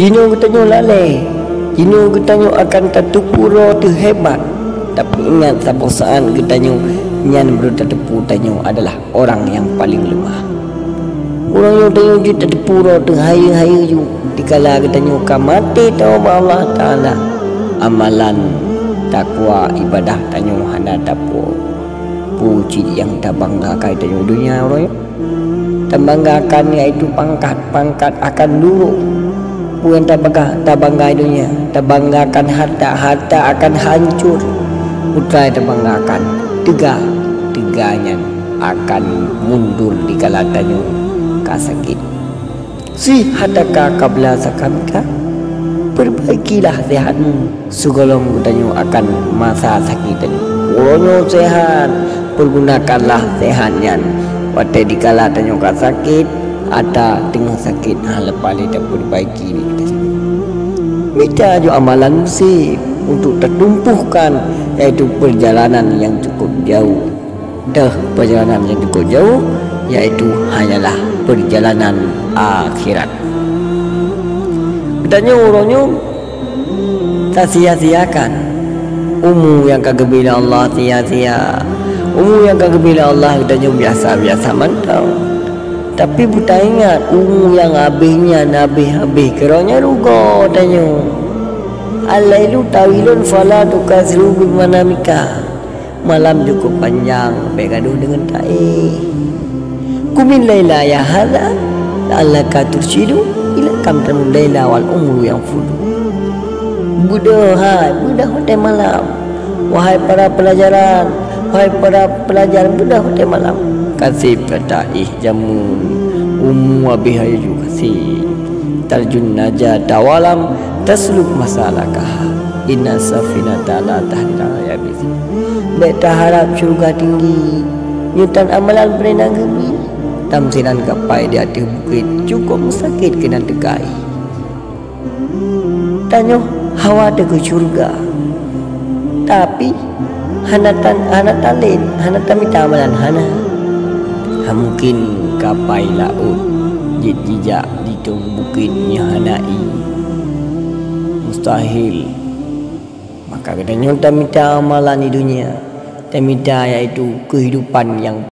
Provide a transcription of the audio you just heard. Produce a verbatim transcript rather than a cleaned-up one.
Jinoe geutanyoe lalée, jinoe geutanyoe akan tateupeue droe teuh hebat. Tapi ingat, saboh saát geutanyoe nyan baru tateupeue tanyoe adalah orang nyang paleng leumah. Uroe nyoe tanyoe jeuet tateupeue droe teuh hayeue-hayeue ju, dikala geutanyoe ka maté tawöb bak Allah Taala. Amalan, takwa, ibadah tanyoe hana tapuwoe. Peue cit nyang tabanggakan tanyoe donya uroe nyoe? Tabanggakan yaitu pangkat, pangkat akan durok. Peue nyang tabangga, tabangga donya, tabanggakan harta, harta akan hancor. Peue tabanggakan teuga, teuga nyan akan mundur dikala tanyoe ka sakét. Sihataka qabla sakamika, perbaikilah sehatmu sigohlom geutanyoe akan masa sakét tanyoe. Uroe nyoe sehat, pergunakanlah sehat nyan. Watée dikala tanyoe ka sakét, ata teungoh sakét, hana leupah lé taperbaiki diri geutanyoe. Mita ju amalan musép untuk tatumpuhkan, yaitu perjalanan nyang cukup jauh. Deuh, perjalanan nyang cukup jauh, yaitu hanyalah perjalanan akhirat. Geutanyoe uroe nyoe tasia-siakan umu nyang ka geubri lé Allah, sia-sia. Umu nyang ka geubri lé Allah geutanyoe biasa-biasa mantong. Tapi beutaingat, umu nyang habéh nyan habéh-habéh keudroe nyan rugoe tanyoe. Al-lailu tawilun fala tukatsiru bi manamika. Malam cukup panjang, bék gadoh deungon taéh. Qumil laila ya hadza, la'allaka tursyidu, ila kam tanamul laila wal umru yanfudu. Beudôh hai, beudôh watée malam. Wahai para pelajaran, wahai para pelajar, beudôh watée malam. Ka sép ka taéh jameun, umu habéh laju ka sép. Tarjun najata walam tasluk masalakaha. Inna safinata la tahri ala yabisin. Bék taharab syeuruga tinggi, nyoe tan amalan peureunah geubri. Tamsinan kapai di ateueh bukét, cukup meusakét keunan teukai. Tanyoe hawa teuh keu syeuruga, tapi hana tan-, hana talét, hana tamita amalan hana. Hana mungken kapai laôt jeuet jijak di tueng bukét nyang hana ié. Mustahil. Maka geutanyoe tamita amalan di dunia, tamita yaitu keuhidupan nyang